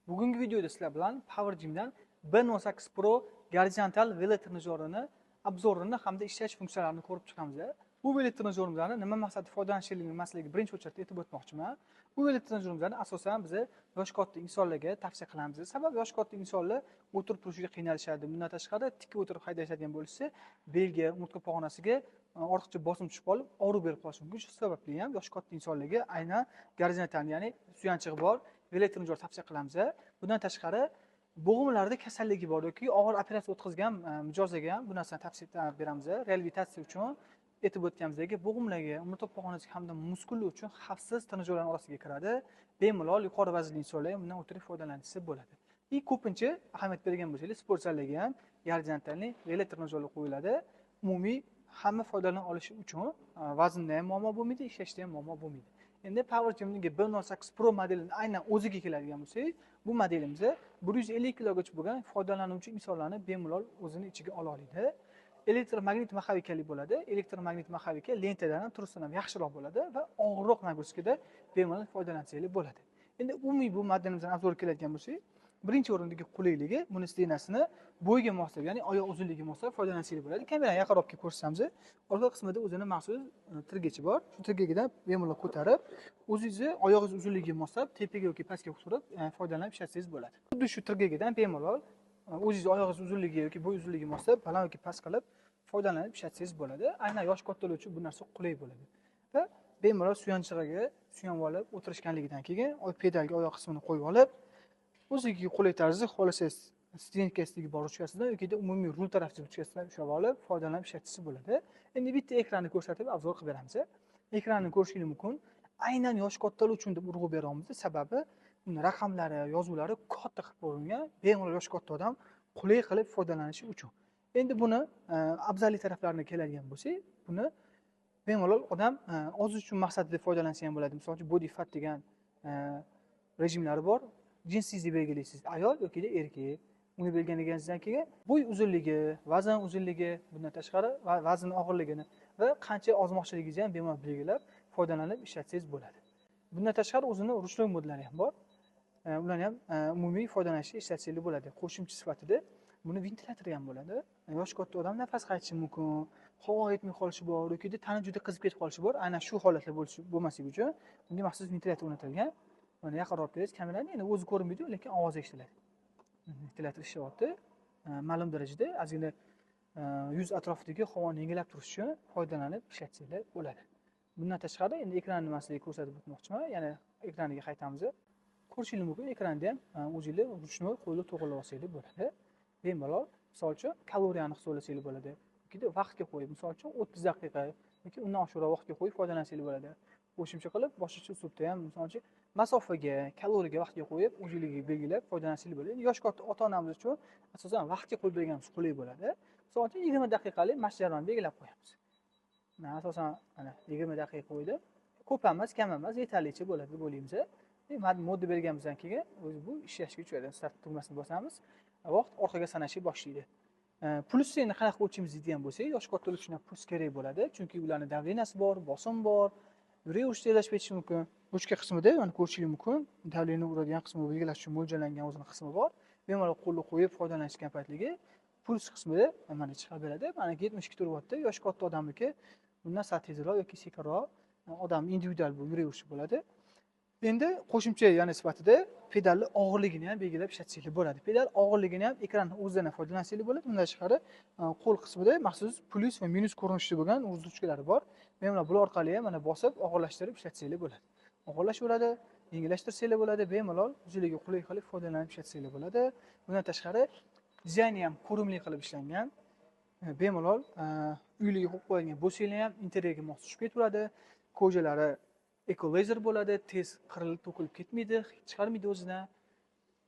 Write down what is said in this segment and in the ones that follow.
Bugungi videoda sizlar bilan Power Gym'dan B08 Pro gorizontal velotrenajyorini обзор ini hamda ishlash funksiyalarini ko'rib chiqamiz. Bu velotrenajyorimizni nima maqsadda foydalanishligini masalasiga birinchi очередь aytib o'tmoqchiman. Bu velotrenajyorimizni asosan biz yoshi katta insonlarga tavsiya qilamiz. Sababi yoshi katta insonlar o'tirib turishga qiynalishadi. Bundan tashqari tik o'tirib haydashadigan bo'lishsa, belga, umurtqa pog'onasiga ortiqcha bosim tushib qolib, og'riq berib qolishi mumkin. Shu sababli ham yoshi katta insonlarga aynan gorizontal, ya'ni suyanchig'i bor velotrenajyor tavsiya qilamiz. Bundan tashqari bo'g'imlarda kasalligi bor yoki og'ir operatsiya o'tkazgan mijozlarga ham bu narsani tavsiya beramiz. Reabilitatsiya uchun aytib o'tganimizdek, bo'g'imlarga, umurtqa pog'onasiga hamda muskullar uchun xavfsiz trenajyorlar orasiga kiradi. Bemalol yuqori vaznli insonlar ham bundan o'tirib foydalansa bo'ladi. И ko'pincha ahamiyat bergan bo'lsangiz, sport zallarga ham gorizontalniy velotrenajyorlar qo'yiladi. Umumiy hamma foydalana olishi uchun vaznda ham muammo bo'lmaydi, ishlashda ham muammo bo'lmaydi. Endi Power Gym'ning B08 Pro modelini aynan o'ziga keladigan bo'lsak, bu modelimiz 150 kilogacha bo'lgan foydalanuvchi insonlarni bemalol o'zini ichiga ola oladi. Elektromagnit маховик ali bo'ladi. Elektromagnit маховик a lentadan ham, trosdan ham yaxshiroq bo'ladi va og'irroq нагрузка da bemalol foydalansangiz bo'ladi. Endi umumiy bu modelimizdan обзор keladigan bo'lsak, birinchi o'rindagi qulayligi buni сиденье sini bo'yga moslab, ya'ni oyoq uzunligiga moslab foydalansangiz bo'ladi. Kamerani yaqinroq kelib ko'rsatamiz. Orqa qismida o'zini maxsus tirgichi bor. Shu tirgidan bemalol ko'tarib, o'zingizni oyog'ingiz uzunligiga moslab, tepaga yoki pastga surib foydalanib ishlatsangiz bo'ladi. Xuddi shu tirgidan bemalol o'zingizni oyog'ingiz uzunligiga yoki bo'y uzunligiga moslab, baland yoki past qilib foydalanib ishlatsangiz bo'ladi. Aynan yosh kattalar uchun bu narsa qulay bo'ladi. Va bemalol suyanchig'iga suyanib olib o'tirishganligidan keyin pedalga oyoq qismini qo'yib olib, o'ziga qulay tarzda xohlasangiz сиденье sidagi bor ruchkasidan yoki umumiy rul tarafdagi ruchkasidan ushlab olib foydalanib ishlatsa bo'ladi. Endi bitta ekranni ko'rsatib обзор qilib beramiz. Ekranni ko'rishingiz mumkin. Aynan yosh kattalar uchun deb urg'u beryapmiz. Sababi uni raqamlari, yozuvlari katta qilib ko'ringan, bemalol yosh katta odam qulay qilib foydalanishi uchun. Endi buni afzallik taraflarini keladigan bo'lsak, buni bemalol odam ozish uchun maqsadida foydalansa ham bo'ladi. Misol uchun body fat degan rejimlari bor. Jinsingizni belgilaysiz, ayol yoki erkak. Uni belgilaganingizdan keyin bo'y uzunligi, vazn uzunligi, bundan tashqari vazn og'irligini va qancha ozmoqchiligingizni ham bemalol belgilab foydalanib ishlatsangiz bo'ladi. Bundan tashqari o'zini ручной modlari ham bor. Ularni ham umumiy foydalanishga ishlatsangiz bo'ladi. Qo'shimcha sifatida buni ventilyatori ham bo'ladi. Yosh katta odam nafas qaytishi mumkin, havo yetmay qolishi bor yoki tana juda qizib ketib qolishi bor. Aynan shu holatlar bo'lmasligi uchun bunga maxsus ventilyator o'rnatilgan. Mana yaqinroq kelasiz, kamerani endi o'zi ko'rinmaydi, lekin ovozi eshitiladi. Ventilyator ishlayapti. Ma'lum darajada ozgina yuz atrofidagi havoni yengillab turish uchun foydalanib ishlatsanglar bo'ladi. Bundan tashqari endi ekranni masalasiga ko'rsatib o'tmoqchiman. Yana ekraniga qaytamiz. Ko'rishingiz mumkin, ekranda ham o'zingizlar ручной qo'lda to'g'rilab olsanglar bo'ladi. Bemalol, misol uchun, kaloriyani hisoblasanglar bo'ladi. Yoki vaqtga qo'yib, misol uchun 30 daqiqa yoki undan oshiqroq vaqtga qo'yib foydalansanglar bo'ladi. Qo'shimcha qilib boshqacha uslubda ham, misol uchun, masofaga, kaloriyaga vaqtga qo'yib, o'zingizga belgilab foydalansanglar bo'ladi. Endi yosh katta ota-onamiz uchun asosan vaqtga qo'yib berganimiz qulay bo'ladi. Misol uchun 20 daqiqalik mashq jarayonini belgilab qo'yamiz. Mana asosan mana 20 daqiqa qo'ydim. Ko'p emas, kam emas, yetarlicha bo'ladi deb o'ylaymiz. Modda berganimizdan keyin o'zi bu ishlashga tushadi. Start tugmasini bosamiz, vaqt orqaga sanashga boshlaydi. Pulsni endi qanaqa o'lchaymiz deydigan bo'lsak, yosh kattalar uchun ham puls kerak bo'ladi, chunki ularning давление si bor, bosim bor, yurak urishi tezlashib ketishi mumkin. Ruchka qismida mana ko'rishingiz mumkin, давление uradigan qismi belgilash uchun mo'ljallangan o'zini qismi bor. Bemalol qo'lni qo'yib foydalanishgan paytligi puls qismida mana chiqarib beradi. Mana 72 turyapti. Yosh katta odamniki bundan sal tezroq yoki sekinroq, odam individual bu yurak urishi bo'ladi. Endi qo'shimcha yana sifatida pedalni og'irligini ham belgilab ishlatsanglar bo'ladi. Pedal og'irligini ham ekran o'zidan foydalansanglar bo'ladi. Bundan tashqari qo'l qismida maxsus plyus va minus ko'rinishida bo'lgan o'z ruchkalari bor. Bemalol bular orqali ham mana bosib og'irlashtirib ishlatsanglar bo'ladi. Og'irlashaveradi, yengillashtirsanglar bo'ladi, bemalol o'zingizga qulay qilib foydalanib ishlatsanglar bo'ladi. Bundan tashqari dizayni ham ko'rimli qilib ishlangan. Bemalol uylarga qo'yib qo'ygan bo'lsanglar ham interyerga mos tushib ketaveradi. Кожа lari ekolazer bo'ladi, tez qirilib to'kilib ketmaydi, chiqarmaydi o'zidan.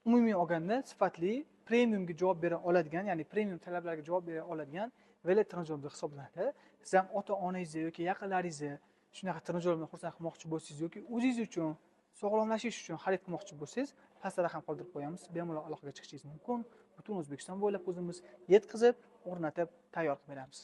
Umumiy olganda sifatli, premiumga javob bera oladigan, ya'ni premium talablarga javob bera oladigan velotrenajyor deb hisoblanadi. Siz ham ota-onangizni yoki yaqinlaringizni shunaqa trenajyor bilan xursand qilmoqchi bo'lsangiz yoki o'zingiz uchun sog'lomlashish uchun xarid qilmoqchi bo'lsangiz, pastda raqam qoldirib qo'yamiz. Bemalol aloqaga chiqishingiz mumkin. Butun O'zbekiston bo'ylab o'zimiz yetkazib, o'rnatib, tayyor qilib beramiz.